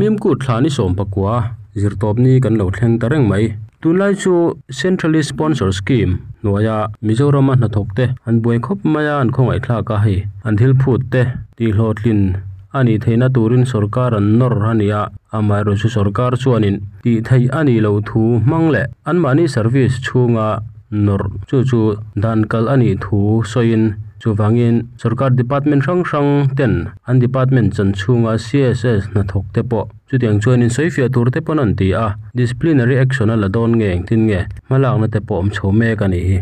Kuhmim Kut thla ni 19 zirtawpni kan lo thleng ta reng mai. Tunlai chu Centrally Sponsor Scheme hnuaia Mizorama hnathawk te an buai khawp mai a, an khawngaihthlak a, hei an thil phut te tihhlawhtlin a nih theihna turin sorkar an nawr a ni a, amaherawhchu sorkar chuanin tih theih a nih loh thu hmang leh anmahni service chhunga nawrh chu chu dan kalh a nih thu sawiin chuvangin sorkar department hrang hrang ten an department chan chhunga CSS hnathawk te pawh chutiang chuanin sawifiah tur te pawn an ti a, disciplinary action a la dawn nge engtin nge hmalakna te pawh awm chho mek a nih hi.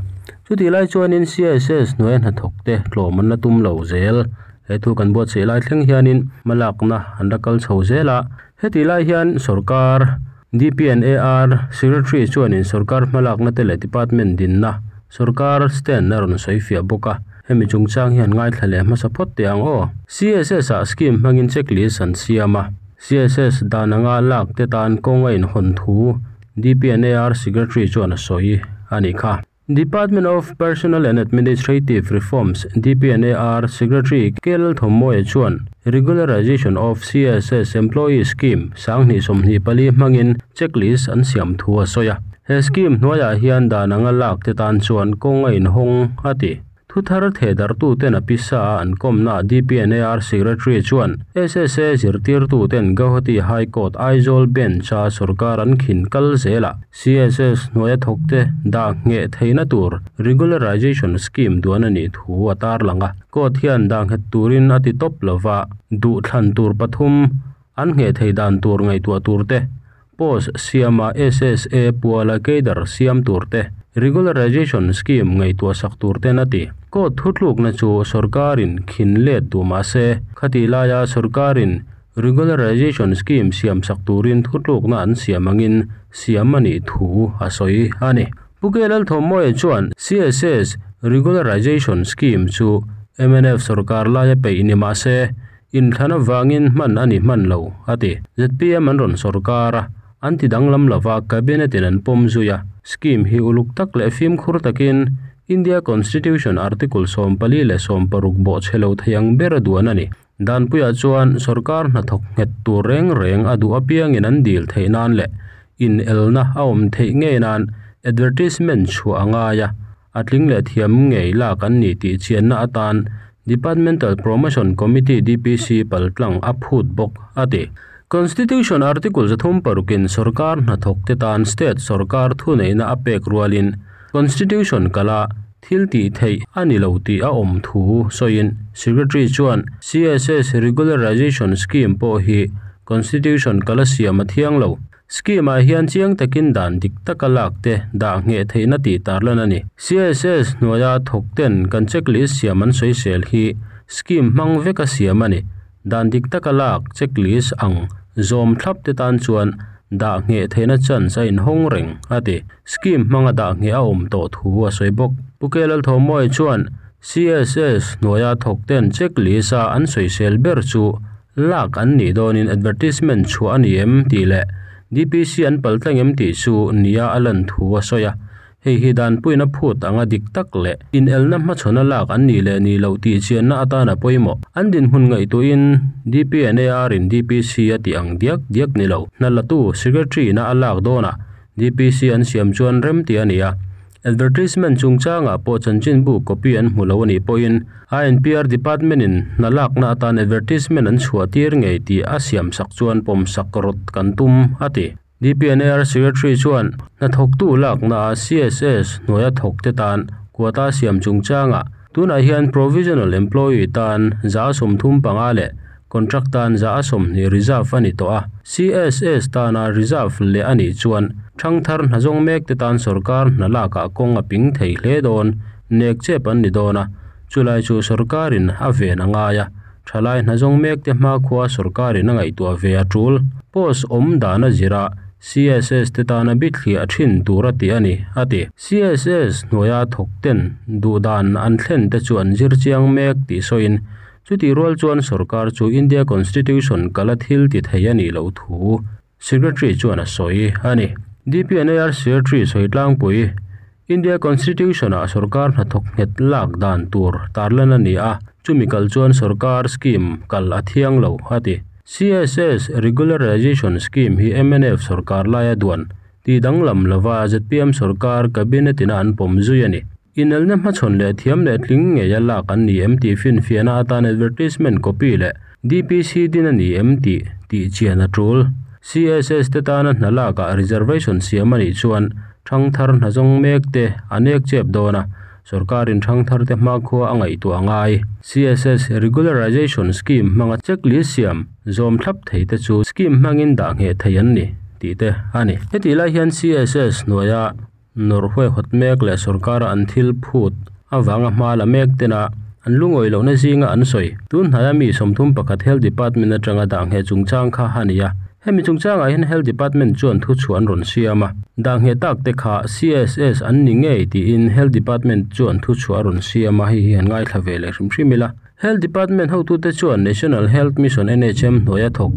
Chutih lai chuanin CSS hnuaia hnathawk te tlawm an la tum lo zel. He thu kan buatsaih lai thleng hianin hmalakna an la kal chho zel a, hetih lai hian sorkar DPNAR Secretary chuanin sorkar hmalakna te leh department dinna sorkar stand a rawn sawifiah bawk a, hemi chungchang hian ngaithla leh hmasa phawt teh ang aw. CSS ah scheme hmangin checklist an siam a, CSS dan anga lak te tan kawng a inhawn thu DPNAR Secretary chuan a sawi a nih kha. Department of Personnel and Administrative Reforms, DPNAR, Secretary KL Thawmawia chuan Regularization of CSS Employee Scheme 2024 hmangin checklist an siam thu a sawi a. He scheme hnuaiah hian dan anga lak te tan chuan kawng a inhawng a ti. Thu thar thehdarhtuten a pisa a an kawmna DPNAR Secretary chuan SSA zirtirtuten Gauhati High Court Aizawl Bench-a sorkar an khin kal zel a, CSS hnuaia thawkte dah ngheh theihna tur Regularization Scheme duan a nih thu a tarlang a. Court hian dah nghet turin a ti tawp lova, duh thlan tur pathum an ngheh theih dan tur ngaihtuah turte, Post siama SSA puala cadre siam turte, Regularization Scheme ngaihtuah sak turten a ti. Court thutlukna chu sorkarin khin let duh mah se, khatih laia sorkarin Regularization Scheme siam sak turin thutlukna an siam angin siam a nih thu a sawi a ni. Pu K Lalthawmawia chuan CSS Regularization Scheme chu mnf sorkar laia peih ni mah se, Inthlan avangin hman a ni hman lo, a ti. Zpm an rawn sorkar a, an ti danglam lova Cabinet in an pawm zui a. Scheme hi uluk tak leh fimkhur takin India Constitution Article 14 leh 16 bawhchhe lo thei ang ber a duan a ni. Danpuiah chuan sorkar hnathawk nghet tur reng reng a duh apiangin an dil theih nan leh inelna a awm theih ngei nan advertisement chhuah a ngai a. A tling leh thiam ngei lak an ni tih chianna atan Departmental Promotion Committee, DPC, paltlang a phut bawk, a ti. Constitution Article 36 in sorkar hnathawk te tan state sorkar thuneihna a pek rualin Constitution kala thil tih theih a ni lo tih a awm thu sawiin Secretary chuan CSS Regularization Scheme pawh hi Constitution kala siam a thiang lo. Scheme ah hian chiang takin dan dik taka lak te dah ngheh theihna tih tarlan a ni. CSS hnuaia thawk ten kan checklist siam an sawisel hi scheme hmang veka siam a ni. Dan dik taka lak checklist ang zawm thlap te tan chuan dah ngheh theihna chance a inhawng reng, a ti. Scheme hmanga dah ngheh a awm tawh thu a sawi bawk. Pu K Lalthawmawia chuan CSS hnuaia thawk ten checklist a an sawisel ber chu Lak an nih dawnin advertisement chhuah a ni em tih leh DPC an pal tlang em tih chu nia a lan thu a sawi a. Hei hi danpuina phut anga dik tak leh inelna hmachhawna lak an nih leh nih loh tih chianna atana pawimawh. An dinhmun ngaihtuahin DPNAR in DPC a tih ang diak diak ni lo. Hna latu Secretary ina a lak dawnah DPC an siam chuan rem tih a ni a. Advertisement chungchangah pawh chanchinbu copy an hmu lo a nih pawhin INPR Department-in hna lakna atan advertisement an chhuah tir ngei tih a siamsak chuan pawmsak rawt kan tum, a ti. DPNAR Secretary chuan hnathawktu laknaah CSS hnuaia thawkte tan quota siam chungchangah tunah hian provisional employee tan 35% leh Contract tan 20% reserve a ni tawh a, CSS tana reserve leh a nih chuan thangthar hna zawng mek te tan sorkar hna lakah kawng a ping thei hle dawn, nek chep an ni dawn a, chulai chu sorkarin a ven a ngai a, thalai hna zawng mek te hmakhua sorkarin a ngaihtuah ve a tul. Post awm dan a zir a, CSS te tana bithliah thin tur a ti a ni, a ti. CSS hnuaia thawk ten duhdan an thlen te chu an zir chiang mek tih sawiin Chutih rual chuan sorkar chu India Constitution kala thil ti thei a nih loh thu Secretary chuan a sawi a ni. DPNAR Secretary sawi tlangpui, India Constitution-ah sorkar hnathawk nghet lak dan tur tarlan a ni a, chumi kal chuan sorkar scheme kal a thiang lo, a ti. CSS Regularization Scheme hi mnf sorkar laia duan tih danglam lova zpm sorkar Cabinet ina an pawm zui a ni. Inelna hmachhawn leh thiam leh tling ngeia lak an ni em tih finfiahna atan advertisement copy leh DPC din a ni em tih tih chian a tul. CSS te tana hna lakah reservation siam a nih chuan thangthar hna zawng mek te a nek chep dawn a, sorkarin thangthar te hmakhua a ngaihtuah a ngai. CSS Regularization Scheme hmanga checklist siam zawm thlap thei te chu scheme hmangin dah ngheh thei an ni tih te a ni. Hetih lai hian CSS hnuaia nawrh huaihawt mek leh sorkara an thil phut avanga hma la mek tena an lungawi lohna zinga an sawi. Tun hnaia mi 31 Health Department atanga dah ngheh chungchang kha a ni a. Hemi chungchangah hian Health Department chuan thu chhuah an rawn siam a. Dah ngheh tak te kha CSS an ni ngei tiin Health Department chuan thu chhuah a rawn siam a, hei hi han ngaithla ve leh hrim hrim ila. Health Department hotute chuan National Health Mission, NHM, hnuaia thawk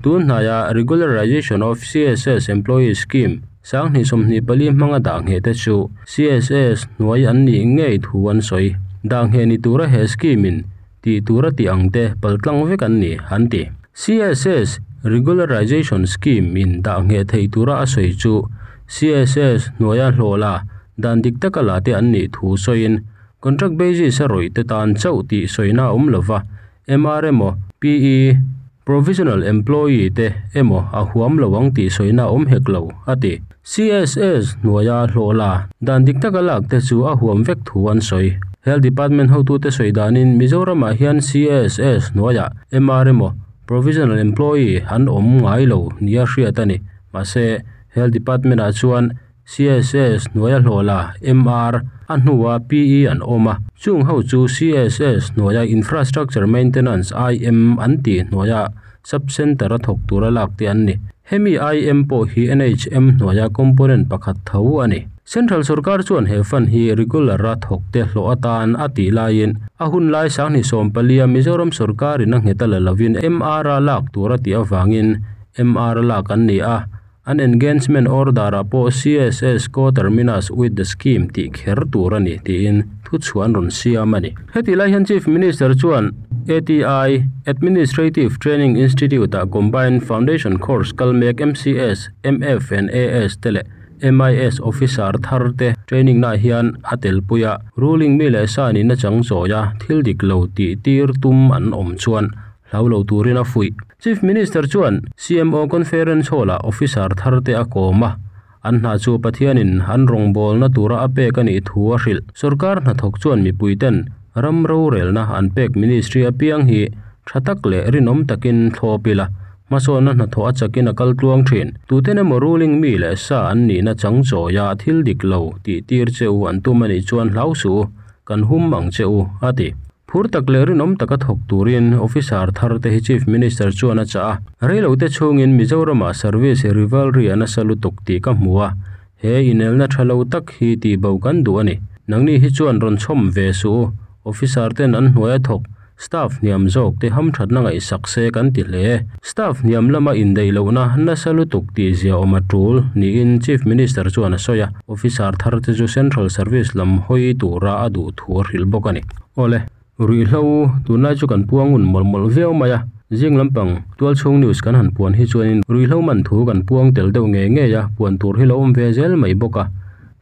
tun hnaia Regularization of CSS Employees Scheme 2024 hmanga dah ngheh te chu CSS hnuai an nih ngei thu an sawi. Dah ngheh ni tura he scheme in tih tura tih ang te paltlang vek an ni, an ti. CSS Regularization Scheme in dah ngheh theih tura a sawi chu CSS hnuaia hlawh la dan dik taka la te an nih thu sawiin contract basis a rawih te tan chauh tih sawina a awm lova, MR emaw PE, Provisional Employee, te emaw a huam lo ang tih sawina a awm hek lo, a ti. CSS hnuaia hlawh la dan dik taka lak te chu a huam vek thu an sawi. Health Department hotute sawi danin Mizoramah hian CSS hnuaiah MR emaw Provisional Employee an awm ngai lo nia hriat a ni. Mahse, Health Department-ah chuan CSS hnuaia hlawh la MR a hnua PE an awm a, chung ho chu CSS hnuaia Infrastructure Maintenance, IM, an tih hnuaia Sub-Centre a thawk tura lak te an ni. Hemi IM pawh hi NHM hnuaia component pakhat tho a ni. Central sorkar chuan he fund hi regular a thawk te hlawh atan a tih laiin a hun lai 2014 a Mizoram sorkarin a nghet a la lovin MR a lak tur a tih avangin MR a lak an ni a. An engagement order-ah pawh CSS co-terminus with the scheme tih kher tur a ni tiin thuchhuah an rawn siam a ni. Heti lai hian Chief Minister chuan ATI, Administrative Training Institute-ah Combined Foundation Course kal mek MCS, MF and AS te leh MIS officer thar te training naah hian a telpui a, ruling mi leh sa nihna chang chawi a thil dik lo tih tir tum an awm chuan hlau lo turin a fuih. Chief Minister chuan CMO Conference Hall-ah officer thar te a kawm a, an hna chu Pathianin an rawngbawlna tura a pek a nih thu a hrilh. Sorkar hnathawk chuan mipuiten ram rorelna an pek ministry apiang hi tha tak leh rinawm takin thlawp ila, hmasawnna hnathawh a chakin a kal tluang thin. Tuten emaw ruling mi leh sa an nihna chang chawia thil dik lo tih tir che u an tum a nih chuan hlau suh u, kan hum ang che u, a ti. Phur tak leh rinawm taka thawk turin officer thar te hi Chief Minister chuan a chah a. Reilote chhungin Mizoramah service rivalry a nasa lutuk tih ka hmu a, he inelna tha lo tak hi tihbo kan duh a ni. Nangni hi chuan rawn chhawm ve suh u, officer ten an hnuaia thawk staff hniam zawk te hamthatna ngaihsak se kan ti hle. Staff hniam lama indaih lohna nasa lutuk tih zia awm a tul niin Chief Minister chuan a sawi a, officer thar te chu Central Service lam hawi tura a duh thu a hrilh bawk a ni. Awle, ruihhlo tunlai chu kan puang ngun mawlh mawlh viau mai a, zing lampang tualchhung news kan han puan hi chuanin ruihhlo man thu kan puang tel deuh ngei ngei a, puan tur hi lo awm ve zel mai bawk a.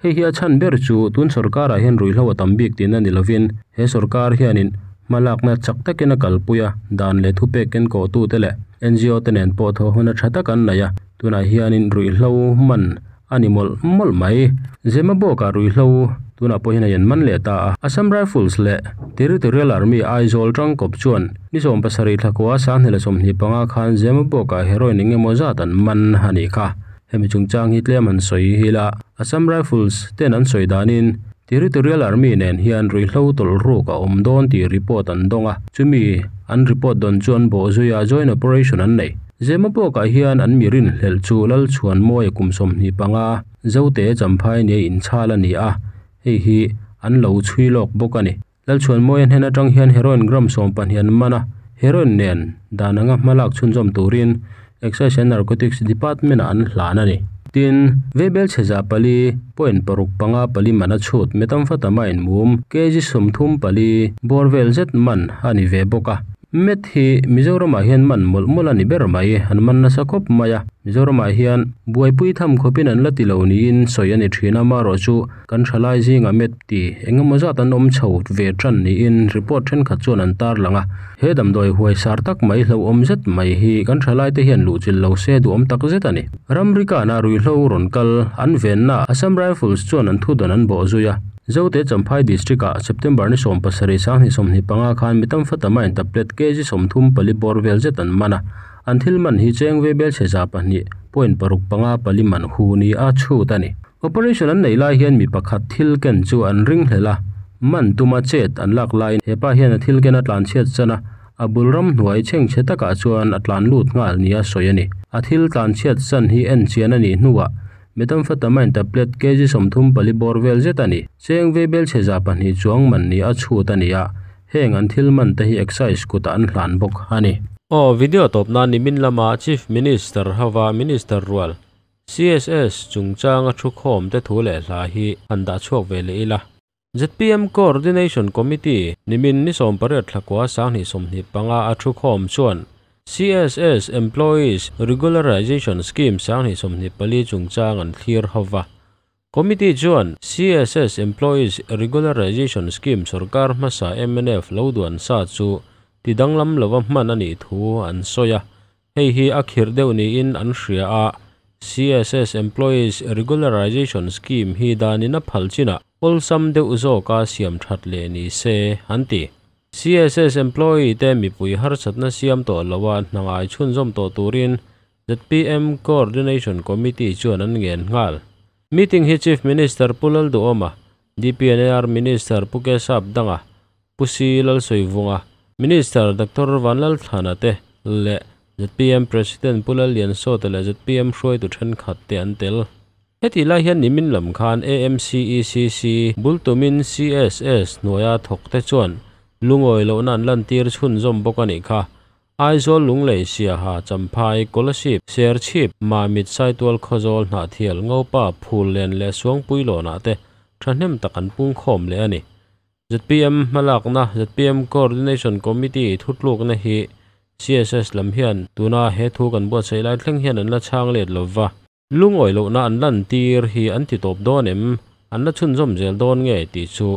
Hei hi a chhan ber chu tun sorkarah hian ruihhlo a tam bik tihna ni lovin he sorkar hianin hmalakna chak takin a kalpui a, dan leh thupek ken kawhtute leh NGO te nen pawh thawh huna tha tak an nei a, tunah hianin ruihhlo man a ni mawlh mawlh mai. Zemabawkah ruihhlo tunah pawh hian a in man leh ta a. Assam Rifles leh Territorial Army Aizawl tangkawp chuan ni 70 thlakua 2025 khan Zemabawkah heroin eng emaw zat an man a nih kha. Hemi chungchang hi tlem han sawi hi la, Assam Rifles ten an sawi danin Territorial Army nen hian ruihhlo tawlh ruk a awm dawn tih report an dawng a, chumi an report dawn chu an bawh zui a, joint operation an nei. Zemabawkah hian an mi rinhlelh chu Lalchhuanmawia kum 25, Zote Champhai nia inchhal a ni a, hei hi an lo chhui lawk bawk a ni. Lalchhuanmawia hnen atang hian heroin gram 12 an man a, heroin nen dan anga hmalak chhunzawm turin Excise and Narcotics Department-ah an hlan a ni. Tin, Veibel chheza pali point paruk panga pali man a chhut methamphetamine mum kg 34 bawr vel zet man a ni ve bawk a. Meth hi Mizoramah hian man mawlh mawlh a ni ber mai, an man nasa khawp mai a. Mizoramah hian buaipui tham khawpin an la ti lo niin sawi a ni thin a, amaherawhchu kan thalai zingah meth ti eng emaw zat an awm chho ve tan niin report thenkhat chuan an tarlang a. He damdawi huaisar tak mai hlauhawm zet mai hi kan thalai te hian luhchilh lo se duhawm tak zet a ni. Ramrikana ruihhlo rawn kal an venna Assam Rifles chuan an thudawn an bawh zui a. Zote Champhai District ah September ni 17 2025 khan mi tamfatama in tablet kg 34 bawr vel zet an man a, an thil man hi cheng ve bel chhe za 2.65 pali man hu ni a chhut a ni. Operation an nei lai hian mi pakhat thil ken chu an ring hlel a, man tuma chet an lak laiin hepa hian a thil ken a tlan chhiat san a, a bul ram hnuai chheng chhe takah chuan a tlan lut nghal ni a sawi a ni. A thil tlan chhiat san hi en chian a nih hnuah Methamphetamine tablet kg 34 bawr vel zet a ni. Cheng ve bel chhe 200 chuang man ni a chhut a ni a, heng an thil man te hi excise kutah an hlan bawk a ni. Aw video tawpna nimin lama Chief Minister hova Minister rual CSS chungchanga thu khawm te thu leh hla hi han dah chhuak ve leh ila. ZPM Coordination Committee nimin ni 18 thlakua 2025 a thu khawm chuan CSS Employees Regularization Scheme 2024 chungchang an thlir hova. Committee chuan CSS Employees Regularization Scheme sarkar hmasa MNF lo duan sa chu tidanglam lova hman ani thu an soya. Hei hi a khir deuh niin an hria a CSS Employees Regularization Scheme hi danina phalchina awlsam deuh zawka siam that le ni se an ti. CSS employee te mipui harsatna siam to lowa hnangai chhunzawm to turin ZPM Coordination Committee chuan an ngen nghal. Meeting hi Chief Minister Pulal Duoma, DPNR Minister Puke Sap Danga, Pusi Lal Soivunga, Minister Dr. Vanlal Thana te le ZPM President Pulal Lian So te le ZPM hruai tu then khat te an tel. Heti lai hian nimin lam khan AMCECC bultumin CSS hnuaia thawk te chuan lungawih lohna an lan tir chhun zawm bawk a nih kha. Aizawl lunglei siaha champhai kolasip serchhip mamit saitual khawzawl hnah thial ngopa phul len leh suangpui lawnah te thahnem tak an pung khawm leh a ni. ZPM hmalakna ZPM Coordination Committee thutlukna hi CSS lam hian tuna he thu kan buatsaih lai thleng hian an la chhang let lova. Lungawih lohna an lan tir hi an ti tawp dawn em an la chhunzawm zel dawn nge tih chu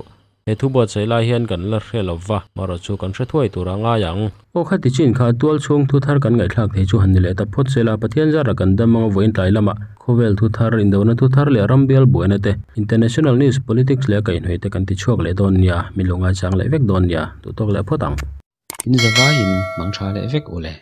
he thu buatsaih lai hian kan la hre lova maro chu kan hre thuai tur a ngai ang. Aw khati chin kha tual chhung thu thar kan ngaihthlak thei chu han ni leh ta phawt sela Pathian zara kan damanga vawiin tlai lama khawvel thu thar indona thu thar leh rambial buaina te international news politics leh kaihhnawih te kan ti chhuak leh dawn nia min lo ngaichang leh vek dawn nia duhtawk leh phawt ang. In zavaiin mang tha leh vek ule.